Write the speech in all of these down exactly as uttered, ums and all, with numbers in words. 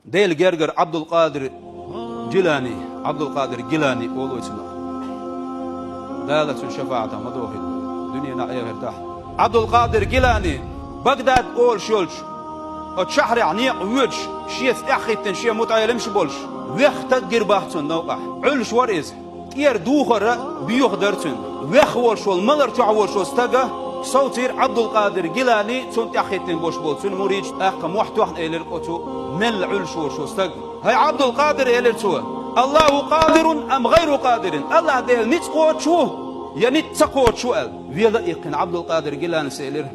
Дела гергара Ӏабдулкъадир Жилани, Ӏабдулкъадир Гилани олу вай цунах. Дала цуьнан шафаӀатах ма дохийла дуьненахь, эхартахь. Ӏабдулкъадир Гилани, Багдад олуш йолчу оцу шахьарехь некъ воьдуш, шеца тӀаьхьахӀиттина шен мутаӀеллимаш болуш, веха стаг гира боху цунна новкъахь. Ӏуьллуш вара иза. ТӀера духар а боьха дара цуьнан. Веха волуш волу, малар чохь волуш волу стага совцийра Ӏабдулкъадир Гилани, цунна тӀаьхьахӀиттина болуш болу цуьнан муридаш, тӀаккха мохь тоьхна элира оцу мелла Ӏуьллуш волуш волу стага. «ХӀай Ӏабдулкъадир, — элира цо, — Аллаху къадирун ам гӀайру къадирин? АллахӀ Дела ницкъ кхочуш ву я ницкъ ца кхочуш ву?» — аьлла. Вела а иккхина, Ӏабдулкъадир Гиланис элира: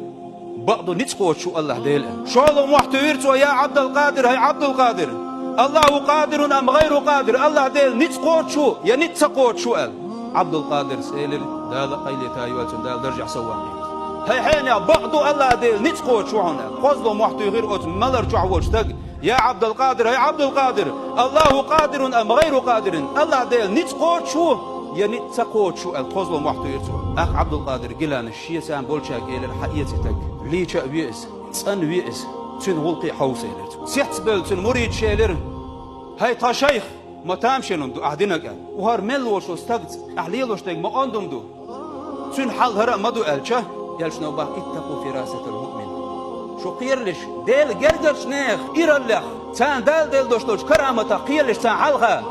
«Бакъду, ницкъ кхочуш ву АллахӀ Дела», — аьлла. ШолгӀа мохь туьйхира цо: «Я Ӏабдулкъадир, хӀай Ӏабдулкъадир, Аллаху къадирун ам гӀайру къадир? АллахӀ Дела ницкъ кхочуш ву я ницкъ ца кхочуш ву?» — аьлла. Ӏабдулкъадирс элира: «Дала къайле тайойла цунна, Дала даржехь сов ваккхийла. ХӀай хьенех, бакъду, АллахӀ Дела ницкъ кхочуш ву хьуна», — аьлла. КхозлагӀа мохь туьйхира оцу малар чохь волчу стага: «Я Ӏабдулкъадир, хӀай Ӏабдулкъадир, Аллаху къадирун ам гӀайру къадирин? АллахӀ Дела ницкъ кхочуш ву я ницкъ ца кхочуш ву?» — аьлла, кхозлагӀа мохь туьйхира цо. ТӀаккха Ӏабдулкъадир Гиланис шен царна болчаьрга элира: «Хьан эца и стаг, лийча а ве иза, цӀан а ве иза, цуьнан гӀуллакхе а хьовса», — элира цо. Цецбевлла цуьнан муридаш элира: «ХӀай тхан шайх, ма тамашийна хӀума ду ахь динарг», — аьлла. «ХӀара мел волуш волу стагца ахь лелош дерг ма онда хӀума ду? Цуьнан хьал хӀара а ма ду», — аьлча, элчано боху: «Иттакъу фирасатал муъмин». Шу кхералаш, Дела гергарчу нехан ираллех, царна Дала делла долуш долчу караматах кхералаш, царна хьалха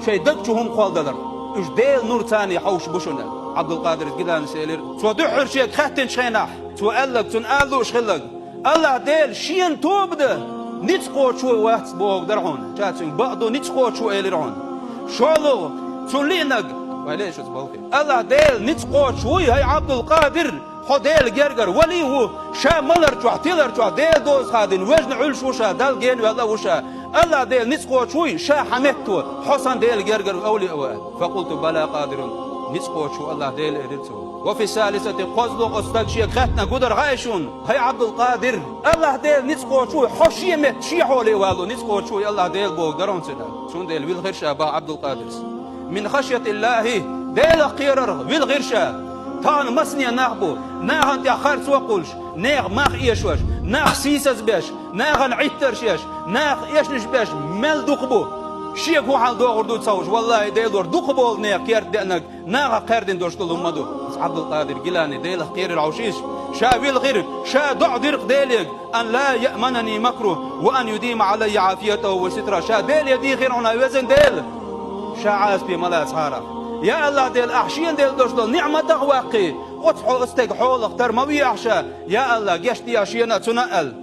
шайн даг чу хӀума кхолладалар. Уьш Делан нур царна хьовсуш бу шуна. Ӏабдулкъадир Гиланис элира, цо дуьххьара шега хаьттинчу хенахь, цо аьлларг, цунна ала лууш хилларг: «АллахӀ Дела шена тоба дан ницкъ кхочуш ву, вац бохург дара хьуна. Ша цуьнга бакъду, ницкъ кхочуш ву», — элира хьуна. ШолгӀа, цунна лиънарг, вай леша иза балхе: «АллахӀ Дела ницкъ кхочуш вуй, хӀай Ӏабдулкъадир, хьо Делан гергара вали а ву, ша малар чохь, тилар чохь Делан доза хадийна вежна Ӏуьллуш ву ша, Далла генваьлла а ву ша. АллахӀ Дела ницкъ кхочуш вуй, ша хьан метто, хьо санна Делан гергара овлиа а ву», — аьлла. «Факъулту бала къадирун, ницкъ кхочуш ву АллахӀ Дела», — элира цо. Ва фи салисати, кхозлагӀа оцу стага шега хаьттинарг хӀун дара хаьий шуна, хӀай Ӏабдулкъадир? АллахӀ Дела ницкъ кхочуш вуй, хьо шен метта, шен хьоле а валу ницкъ кхочуш вуй АллахӀ Дела бохург дара хьуна цуьнан. Цундела вилхира ша, боху Ӏабдулкъадирс, мин хашйатиллахӀи, Делах кхерарх вилхира ша. Тахана масане нах бу, нахана тӀехь харцо а кхуллуш, нехан мах эшош, нах сийсаз беш, нахана Ӏиттарш еш, нах эшнаш беш мел дукха бу. Шега хӀун хьал догӀур ду ца хууш, валлахӀи, Делора, дукха болу нехан керта деанарг нахах кхаьрдина долуш долу хӀума ма ду. Аса Ӏабдулкъадир Гилани Делах кхерира хьовсийша, ша вилхира, ша доӀа дира-кх Деле: «Ан ла яъманани макрухӀ, ва ан юдима Ӏалайя Ӏафиятаху ва ситрахӀ». Ша Деле дийхира хьуна, везан Дела, ша Ӏазапе ма лацахьара. Я АллахӀ Дела, ахь шена делла долуш долу ниӀматах а ваккхий, оцу хьо стеган хьолах тар ма ве ахь ша. Я АллахӀ, гечдехьа шена а, цунна а аьлла.